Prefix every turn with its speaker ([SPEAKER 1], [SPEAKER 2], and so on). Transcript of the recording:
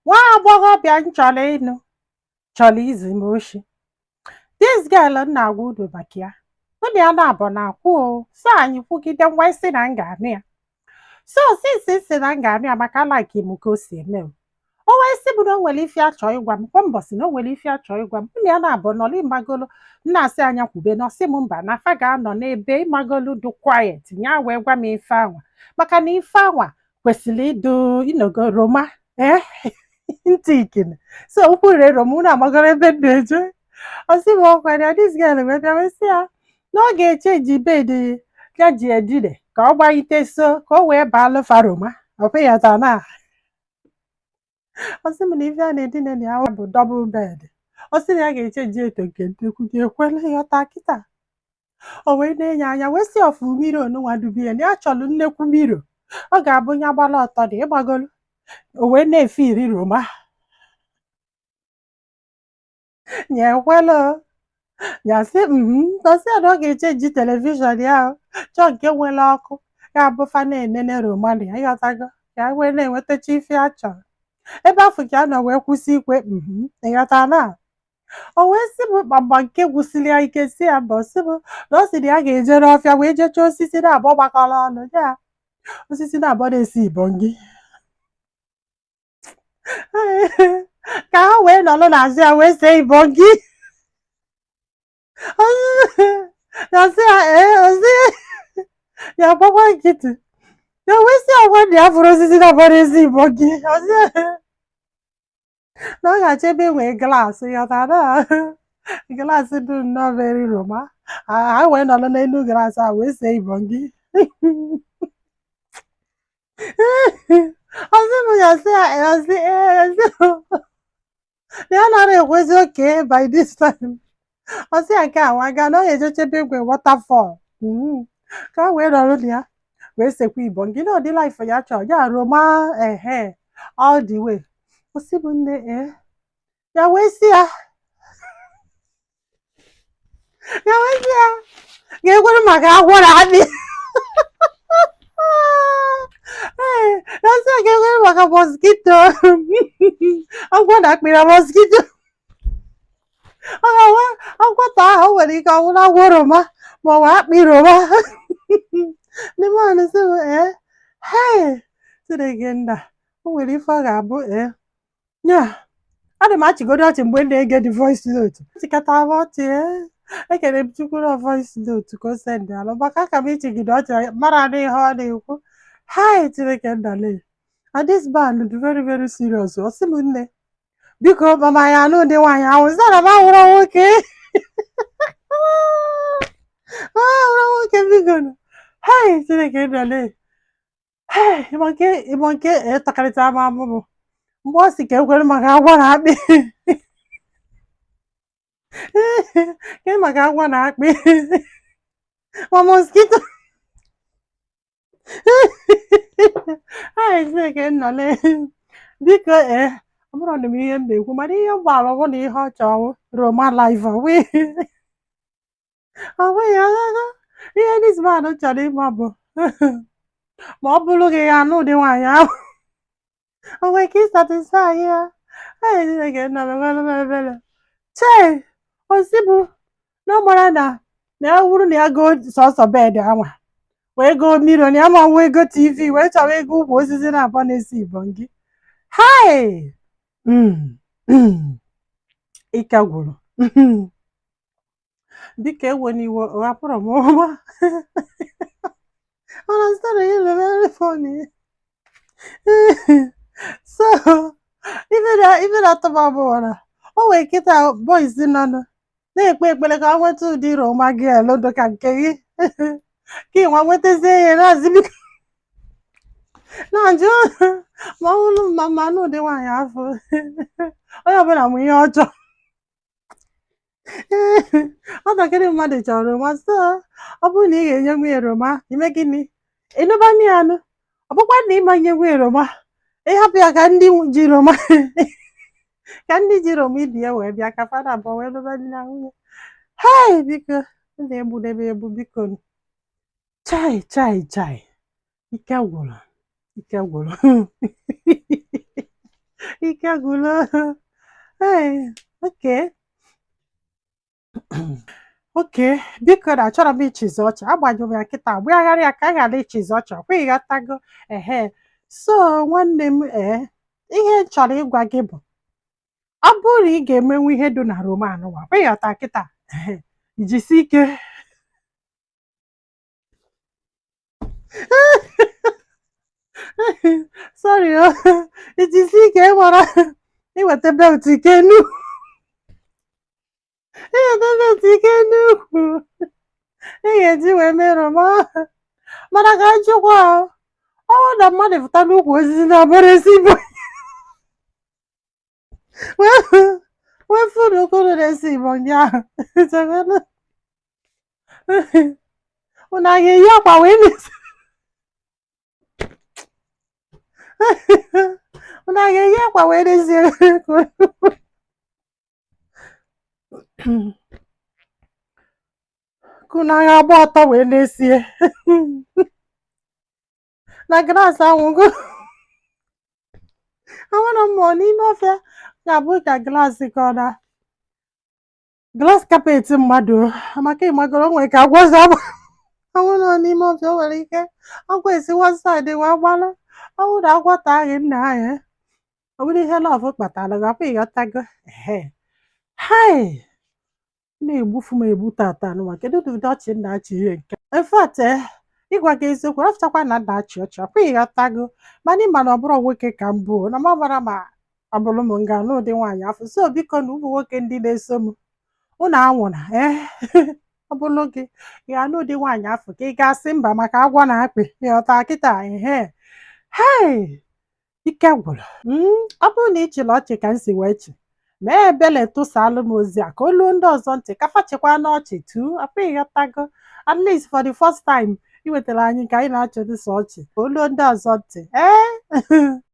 [SPEAKER 1] Nwa agbọghọbịa m chọrọ ịnụ chọrọ izi m oshi. This girl m na-agwa unu maka ya, mụ na ya na-abụ na-akwụ o. So anyị kwugide ngwa sị na m ga-anụ ya. So since sị na m ga-anụ ya maka like m ka o si eme m. O wee sị m na o nwere ife achọ ịgwa m kwa mbọsị, na o nwere ife achọ ịgwa m. Mụ na ya na-abụ nọrọ, ịmagolo, m na-asị anya kwube na ọsị m mba, na afa ga-anọ n'ebe, ịmagolu, dị quiet, ya wee gwa m ife anwa, maka na ife anwa kwesịrị ịdụ ịnọgo roma ee ntị ikene. So okwu rere roma, unu amagoro ebe m na-eje. Ọsị m ọkwa ya, this girl wee bịa wee sị ya na ọ ga-echange bed ya ji edine ka ọ gbalite so ka o wee baalụ fa roma. Ọkwa ya taa na ọ sị m na ife a na-edina na ya bụ double bed. Ọ sị na ya ga-echange eto nke nnekwu dị ekwela ịghọta kịta. O wee na-enye anya wee sị ọfụ mmiri onunwa dubie na ya chọrọ nnekwu mmiri ọ ga-abụ ya gbala ọtọ dị, ịgbagolu, o wee na-efe iri roma ya ekwela. Ya sị ọ sị ya na ọ ga-echange television ya, chọọ nke nwere ọkụ ga-abụ fa na-enene roma na ya, ịghọtago, ka ya wee na-enwetacha ife a chọrọ ebe afọ ka a nọ wee kwụsị ikwe. Ịghọta na o wee sị m gbagba nke gwụsịrị ya ike, si ya mbọ sị m na ọ sị na ya ga-eje n'ọfịa wee jechaa osisi na-abụọ gbakọrọ ọnụ, ya osisi na-abụọ na-esi ibongi, ka ha wee nọrọ n'azụ ya wee see ibongi. Ya sị ya ee, ozi ya gbakwa nkịtị. Ya wee sị ya gwa na ya fụrụ osisi na-abụọ na-esi ibongi, ọsị na ọ ga-achọ ebe e nwee glass, ghọtara, glass dị nnọọ very roma, ha wee nọrọ n'elu glass a wee see ibongi. Ọsị m ya sị ya ọsị ee, ọsị ya nara ekwezi oke by this time. Ọsị ya nke a nwa gaa na ọ ga-ejeche ebe egwe waterfall ka ha wee nọrọ na ya wee sekwa ibongi na ọdị life ya chọrọ ya roma ehe all the way. Ọsị bụ nne ee, ya wee sị ya, ya wee sị ya ga-ekwere maka agwọ na akpị. Ee, ya sị ya ga-ekwere maka mosquito, agwọ na akpị na mosquito. Ọ ga-awa agwọ taa ahụ nwere ike ọ bụrụ agwọ roma ma ọ bụ akpị roma. Ndị mmadụ sị m ee, hei, Chineke nna, o nwere ife ọ ga-abụ ee ya ana m achịgodo ọchị mgbe m na-ege the voice note, chịkọta m ọchị. Ee, ekele m Chukwu na voice note ka o send alụ, maka aka m ichigide ọchị mara na ihe ọ na-ekwu. Hai, Chineke nna lee, and this man dị very very serious. Ọ sị m nne, biko, mama ya anụ ụdị nwaanyị ahụ sị na m ahụrụ nwoke, ahụrụ nwoke, biko. Hai, Chineke nna lee. Hey, ịma nke ịtakarịta m amụmụ mgbe ọ sị ka ekwere maka agwọ na akpị, ke maka agwọ na akpị ma mosquito. Hai, Chineke nna lee, biko. Ee, ọ bụrụ na m ihe m na-ekwu, mana ihe m gbara bụ na ihe ọ chọrọ roma life ọ bụghị ya. Ihe this man chọrọ ịma bụ ma ọ bụrụ gị ya anụ ụdị nwaanyị ahụ, o nwere ike ịsatisfy ya. Ee, Chineke nna m, enwere m ebere. Chee, osi bụ na ọ mara na na ya bụrụ na ya goo sọsọ bed anwa wee goo mirror, na ya ma nwa ego TV wee chọrọ ego ukwu osisi na-abụọ na-esi ibongi. Hai, ike gwụrụ. Biko, ewe n'iwe, hapụrụ m ụma, mana story is very funny. So ife na-atọ m abụọ na o nwere kịta boys nọ na-ekpe ekpere ka ọ nweta ụdị roma girl dị ka nke gị, ka ị nwa nwetazie ya na-azị. Biko, na-ajụ ma ọ bụrụ ma ma n'ụdị nwaanyị afọ. Onye ọbụla mụ ihe ọjọọ nwatakịrị mmadụ chọrọ roma. So ọ bụrụ na ị ga-enye nwunye roma, ime gịnị? Ịnụba ya anụ. Ọ bụkwa na ịma nye nwunye roma, ịhapụ ya ka ndị ji roma, ka ndị ji roma ibi ya wee bịa ka fada abụọ wee lụba di na nwunye. Hei, biko, na-egbudebe egbu, biko. Chai chai chai, ike gwụrụ, ike gwụrụ. Ike gwụrụ. Ee, okay. Okay, biko na achọrọ m ịchịzi ọchị, agbanyụ m ya kịta, agbagharị ya ka a ghara ịchịzi ọchị. Ọkwa ịghọtago? Ehe, so nwanne m, ee, ihe m chọrọ ịgwa gị bụ, ọ bụrụ na ị ga-emenwu ihe dị na roman nwa, kwa ịghọta kịta, ehe, jisi ike. Sorry o, ijisi ike mara iweta belt ike nu, iweta belt ike n'ukwu ị ga-eji wee mee romance. Mana ka njikwa, ọ bụrụ na mmadụ pụta n'ukwu osisi na-abụrụ ezigbo wee fụ na okoro na-esi igbo ndị ahụ, unu a ga-eyi akwa wee na-esi? Unu a ga-eyi akwa wee na-esi? Ka unu agha agba ọtọ wee na-esie na grass anwụgo? Amara m ma n'ime ọfịa ga-abụ ka grass ka ọ na grass carpet mmadụ, maka ịmagoro nwere ka agwọ si agba. Ọ bụrụ na n'ime ọfịa, o nwere ike agwọ esi one side wee gbalụ. Ọ bụrụ na agwọ taa gị, nna anyị, ọ bụrụ ihe love kpatara gị, ọkwa ịghọtago? Ehe, hai, na-egbufu m egbu tata nụwa. Kedu ụdị ọchị m na-achị ihe nke? In fact, ịgwa gị eziokwu, rafụchakwa na na-achị ọchị, ọkwa ịghọtago? Mana ịma na ọ bụrụ nwoke ka m bụ, na m mara ma ọ bụrụ m nga n'ụdị nwaanyị afọ. So biko, na ụmụ nwoke ndị na-eso m, unu anwụna. Ee, ọ bụrụ gị, ị ga-anụ ụdị nwaanyị afọ, ka ị ga-asị mba maka agwọ na akpị? Ịghọta kịta? Ehe, hei, ike gwụrụ. Ọ bụrụ na ị chịrị ọchị ka m si wee chị, mee ebele, tụsalụ m ozi a ka o luo ndị ọzọ ntị, ka fa chịkwa n'ọchị tu. Ọkwa ịghọtago? At least for the first time ị wetara anyị ka anyị na-achị dịsọ ọchị, ka o luo ndị ọzọ ntị. Ee.